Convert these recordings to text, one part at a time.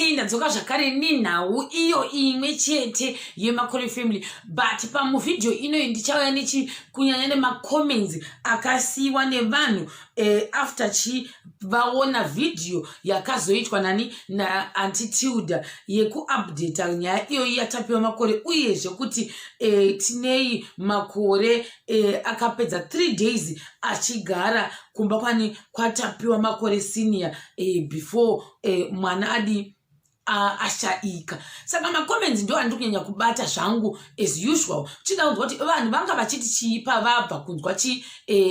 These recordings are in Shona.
Sei ndadzoka zvakare nenhau iyo imwe chete yemakore family, but pamuvhidhiyo inoyi ndichauya nechi kunyanya nemacomments akasiyiwa nevanhu after chi vaona vhidhiyo yakazoitwa nani naAunty Tilda yekuupdata nyaya iyoyi yaTapiwa Makore, uyezve kuti Tinei Makore akapedza 3 days achigara kumba kwani kwaTapiwa Makore Senior before mwana adi ashaika. Saka macomments ndo andiri kunyanya kubata zvangu as usual, chida kunzwa kuti vanhu vanga vachiti chii pavabva kunzwa chi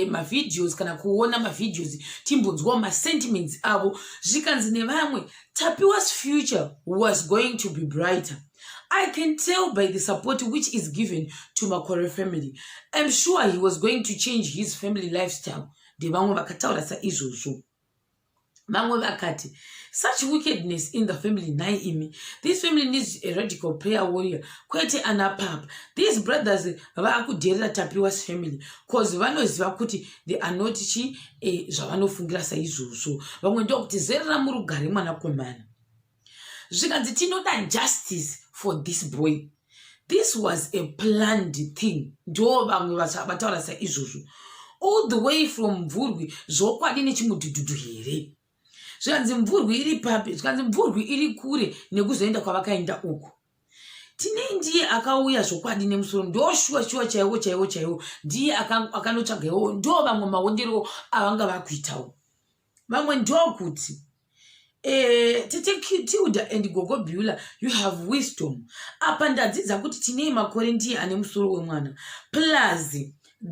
mavideos kana kuona mavideos, timbonzwawo masentiments avo. Zvikanzi nevamwe, "Tapiwa's future was going to be brighter. I can tell by the support which is given to Makore family. I'm sure he was going to change his family lifestyle." Ndevamwe vakataura saizvozvo. Vamwe vakati, "Such wickedness in the family, nhai imi. This family needs a radical prayer warrior, kwete ana papa. These brothers vaakudherera Tapiwa's family 'cause vanoziva kuti they are not chi zvavanofungira saizvozvo." Vamwe ndokuti, "Zorora murugare, mwanakomana." Zvikanzi, "Tinoda justice for this boy. This was a planned thing." Ndo vamwe vataura saizvozvo. "All the way from Mvurwi zvokwadi nechimudhudhudhu here?" Zvikanzi, "Mvurwi iri papi?" Zvikanzi, "Mvurwi iri kure nekuzoenda kwavakaenda uku. Tinei ndiye akauya zvokwadi nemusoro, ndo shuwa shuwa, chaiwo chaiwo chaiwo, ndiye akanotsvaga iwowo." Ndo vamwe maondero avanga vakuitawo. Vamwe ndokuti, "Tete Tilda and Gogo Bula, you have wisdom. Apa ndadzidza kuti Tinei Makore ndiye ane musoro wemwana. Plus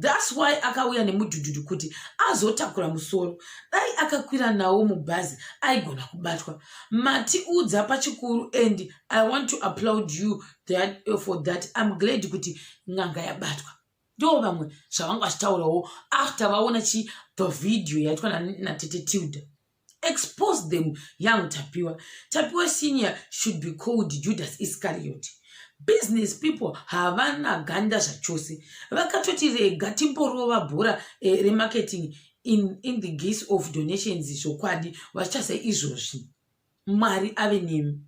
that's why akauya nemudhudhudhu kuti azotakura musoro. Dai akakwira nawo mubhazi aigona kubatwa. Matiudza pachikuru and I want to applaud you for that. I'm glad kuti n'anga yabatwa." Ndo vamwe zvavanga vachitaurawo after vaona chi the video yaitwa natete Tilda. "Expose them, young Tapiwa. Tapiwa Senior should be called Judas Iscariot. Business people havana ganda zvachose. Vakatoti rega timborova bhora remarketing in the guise of donations. Zvokwadi vachichasa izvozvi. Mwari ave nemi."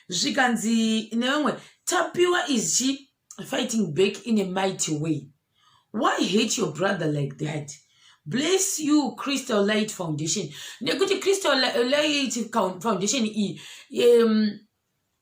Zvikanzi nevamwe, "Tapiwa is chi fighting back in a mighty way. Why hate your brother like that? Bless you, Crystal Light Foundation." Nekuti Crystal Light Foundation iyi,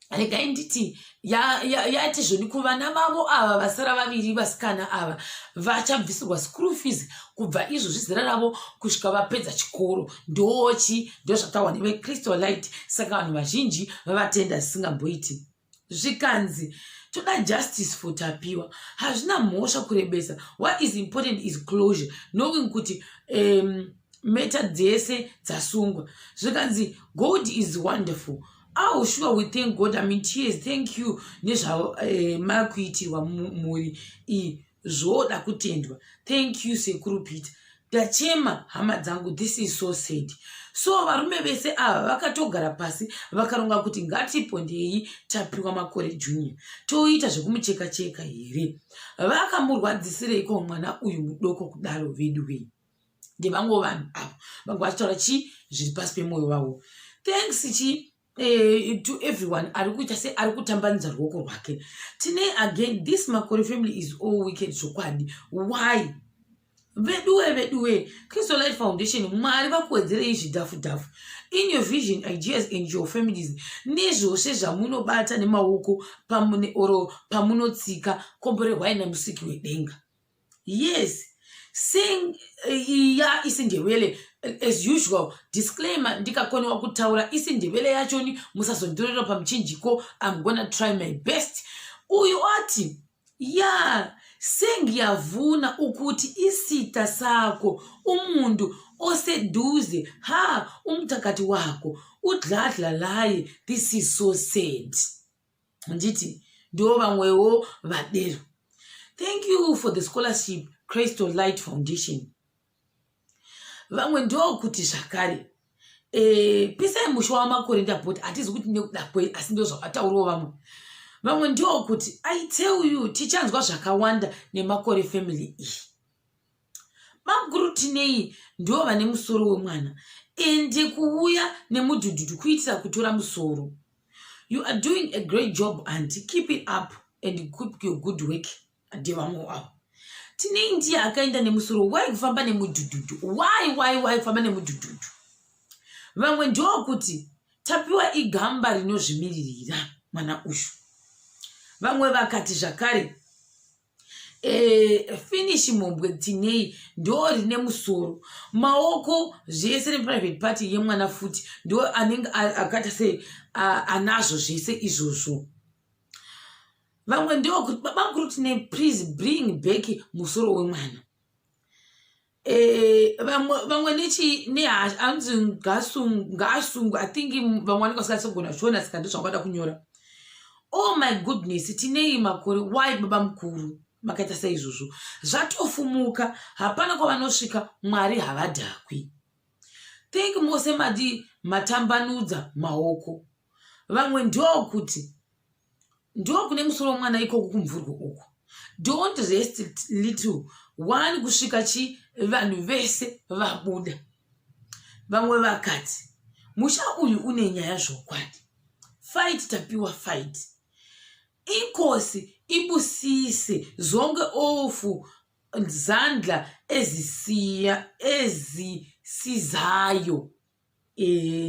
regai nditi yati zvoni kuvana vavo ava vasara vaviri vasikana ava vachabvisirwa school fees kubva izvozvi zera ravo kusvika vapedza chikoro. Ndochi ndozvataurwa neveCrystal Light. Saka vanhu vazhinji vavatenda zvisingamboiti. Zvikanzi, "Toda justice for Tapiwa. Hazvina mhosva kurebesa. What is important is closure, knowing kuti meta dzese dzasungwa." Zvikanzi, "God is wonderful. Oh, sure, we thank God. I'm in tears. Thank you nezvamakuitirwa mhuri iyi, zvoda kutendwa. Thank you, Sekuru Peter. Ndachema, hama dzangu. This is so sad." So varume vese ava vakatogara pasi vakaronga kuti ngatipondei Tapiwa Makore Junior, toita zvekumucheka cheka here? Vakamurwadzisireiko mwana uyu mudoko kudaro vedu wei? Ndevamwe vanhu avo vanga vachitaura chii zviri pasi pemwoyo wavo. Thanks chi to everyone ari kuita seari kutambanudza ruoko rwake. Tine again, this Makore family is all wicked zvokwadi. Why veduwe veduwe? Crystal Light Foundation, Mwari vakuwedzerei zvidhafu dhafu in your vision, ideas and your families, nezvose zvamunobata nemaoko pamune oro pamunotsika. Komborerwai namusiki wedenga. Yes, saying ya isiNdebele as usual. Disclaimer, ndikakoniwa kutaura isiNdebele yachoni musazondorera pamuchinjiko. I'm gonna try my best. Uyu ati, "Ya sengiyavuna ukuthi isitha sakho, umuntu oseduze ha umthakathi wakho udladla laye. This is so sad." Nditi ndo vamwewo vadero. "Thank you for the scholarship, Crystal Light Foundation." Vamwe ndokuti zvakare, "Pisai musha waMakore ndapota." Hatizi kuti nekuda kwei, asi ndo zvakataurawo vamwe. Vamwe ndokuti, "I tell you, tichanzwa zvakawanda neMakore family iyi. Bamukuru Tinei ndo vane musoro wemwana, ende kuuya nemudhudhudhu kuitira kutora musoro." You are doing a great job aunty, keep it up and keep your good work. Ndevamwe avo. Tinei ndiye akaenda nemusoro. Why kufamba nemudhudhudhu? Why, why, why kufamba nemudhudhudhu? Vamwe ndokuti Tapiwa igamba rinozvimiririra mwana uyu. Vamwe vakati zvakare finish mhombwe Tinei ndo rine musoro, maoko, zvese neprivate party yemwana futi ndo anenge akaita se anazvo zvese izvozvo. Vamwe ndokuti baba mukuru Tinei, please bring back musoro wemwana. Vamwe nechi nehanzi ngaasungwe. I think vamwe vanenge vasingatsogona shona, saka ndozvangada kunyora. Oh my goodness, Tinei Makore, why baba mukuru makaita saizvozvo? Zvatofumuka, hapana kwavanosvika. Mwari havadhakwi. Thank mose madi matambanudza maoko. Vamwe ndokuti ndokune musoro womwana ikoko kumvurwa uku. Don't rest, little one, kusvika chi vanhu vese vabuda. Vamwe vakati musha uyu une nyaya zvokwadi. Fight Tapiwa, fight. Inkosi ibusise zonke ofu zandla ezisiya ezisizayo.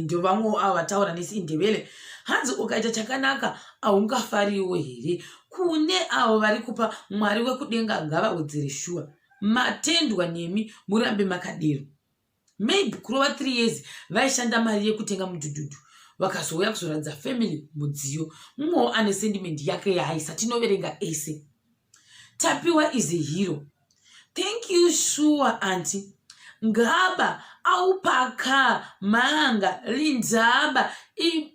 Ndovamwe avo vataura nesiNdebele. Hanzi ukaita chakanaka haungafariwo here? Kune avo vari kupa, Mwari wekudenga ngavawedzere. Shuwa matendwa nemi, murambe makadero. Maybe kurova 3 years vaishanda mari yekutenga mudhudhudhu, vakazouya kuzoratidza family mudziyo. Mumwewo ane sentiment yake yaaisa, tinoverenga ese. Tapiwa is a hero, thank you. Sure aunty, ngaba awupaka manga lindzaba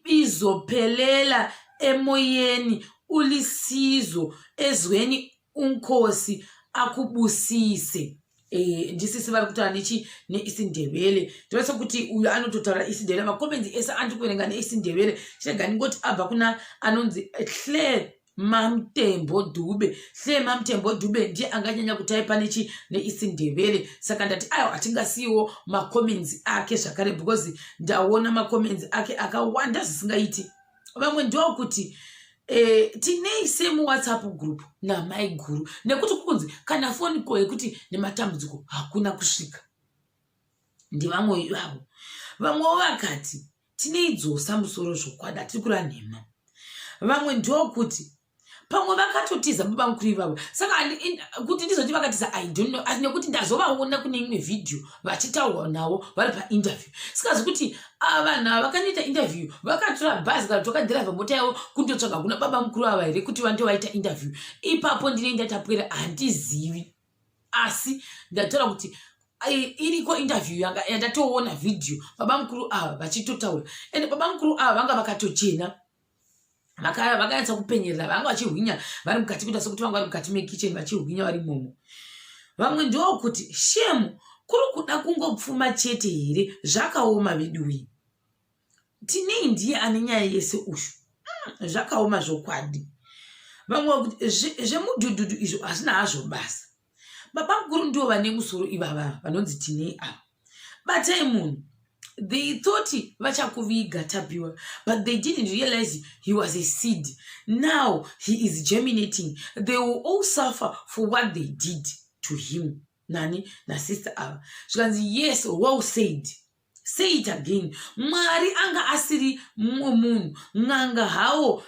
izophelela emoyeni. Ulisizo ezweni, unkosi akubusise. Ndisisi vari kutaura nechi neisiNdebele. Ndinosa kuti uyu anototaura isiNdebele. Macomments ese andiri kuverenga neisiNdebele. Chirega ndingoti abva kuna anonzi Claire Mamtembo Dube. Hle Mamtembo Dube ndiye anganyanya kutaipa nechi neisiNdebele, saka ndati aiwa, hatingasiyiwo macomments ake zvakare, because ndaona macomments ake akawanda zvisingaiti. Vamwe ndokuti tinei semuWhatsApp group namai guru, nekuti kukunzi kana phone call yekuti nematambudziko hakuna kusvika. Ndevamwe ivavo. Vamwewo vakati tinei dzosa musoro zvokwadi, hatiri kura nhema. Vamwe ndokuti pamwe vakatotiza baba mukuru ivavo, saka kuti ndizoti vakatiza, I don't know, asi nekuti ndazovaona kune imwe vhidhiyo vachitaurwa navo vari painterview, sikazi kuti vanhu ava vakanoita interview vakatora bhazi kana kuti vakadhiraivha mota yavo kundotsvaga kuna baba mukuru ava here kuti vandovaita interview ipapo? Ndinei ndatapwera, handizivi, asi ndataura kuti iriko interview yanga yandatoona vhidhiyo baba mukuru ava vachitotaura. Ende baba mukuru ava vanga vakatochena, vakanyatsa kupenyerera, vanga vachihwinya vari mukati, kuita sekuti vanga vari mukati mekitchen vachihwinya vari imomo. Vamwe ndokuti shame, kuri kuda kungopfuma chete here? Zvakaoma veduwi. Tinei ndiye ane nyaya yese uyu. Zvakaoma zvokwadi. Vamwe kuti zvemudhudhudhu izvo hazvina hazvo basa. Baba mukuru ndivo vane musoro ivava vanonzi Tinei ava. Batai munhu. They thought vachakuviga Tapiwa, but they didn't realize he was a seed. Now he is germinating. They will all suffer for what they did to him. Nani nasister ava zvikanzi yes, well said, say it again. Mwari anga asiri mumwe munhu, n'anga hawo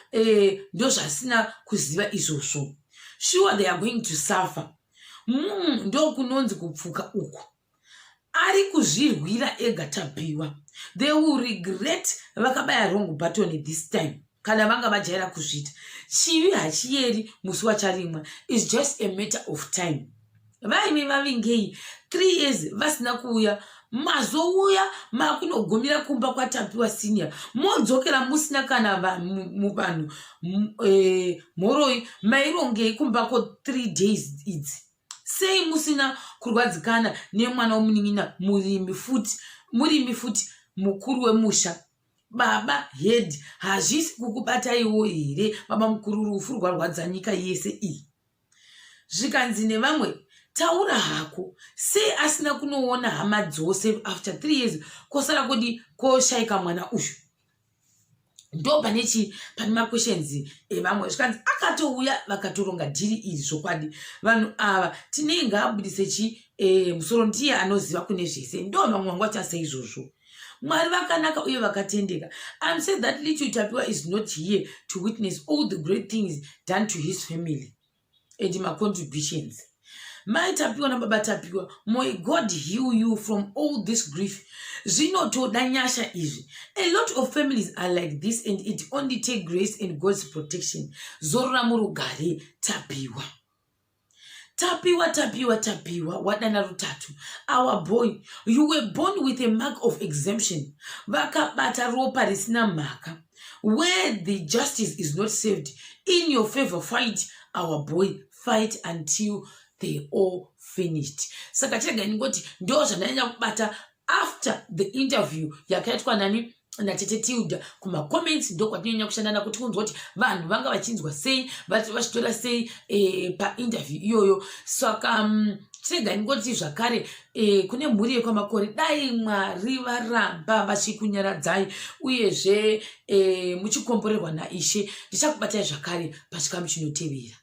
ndozvasina kuziva izvozvo. Sure, they are going to suffer. Ndokunonzi kupfuka uku. Ari kuzvirwira ega Tapiwa. They will regret, vakabaya wrong button this time kana vanga vajaira kuzviita. Chivi hachiyeri musi wacharimwa, is just a matter of time. Vaime vavingei 3 years vasina kuuya, mazouya makunogumira kumba kwaTapiwa Senior, modzokera musina kana vanhu. Mhoroi, mairongei kumbako 3 days idzi? Sei musina kurwadzikana nemwana womunin'ina? Murimi futi, murimi futi, mukuru wemusha, baba head, hazvisi kukubataiwo here baba mukuru? Rufu rwarwadza nyika yese iyi. Zvikanzi nevamwe, taura hako, sei asina kunoona hama dzose after 3 years? Kosara kudi koshayika mwana uyu. Ndo pane chii, pane maquestions evamwe. Zvikanzi akatouya, vakatoronga dhiri iri. Zvokwadi vanhu ava tinei, ngaabudise chi musoro, ndiye anoziva kune zvese. Ndo vamwe vangu vachase izvozvo. Mwari vakanaka uye vakatendeka. I'm say that little Tapiwa is not here to witness all the great things done to his family and macontributions. Mai Tapiwa nababa Tapiwa, may God heal you from all this grief. Zvinotoda nyasha izvi. A lot of families are like this and it only take grace and God's protection. Zorora murugare, Tapiwa. Tapiwa, Tapiwa, Tapiwa, wadana rutatu. Our boy, you were born with a mark of exemption. Vakabata ropa risina mhaka. Where the justice is not served in your favor, fight, our boy, fight until they all finished. Saka chirega ndingoti ndo zvandanyanya kubata after the interview yakaitwa nani, natete Tilda. Kumacomments ndo kwatinonyanya kushandana kuti kunzwa kuti vanhu vanga vachinzwa sei, vachitora sei painterview iyoyo. Saka chirega ndingoti zvakare kune mhuri yekwaMakore, dai Mwari varamba vachikunyaradzai, uyezve muchikomborerwa naIshe. Ndichakubatai zvakare pachikamu chinotevera.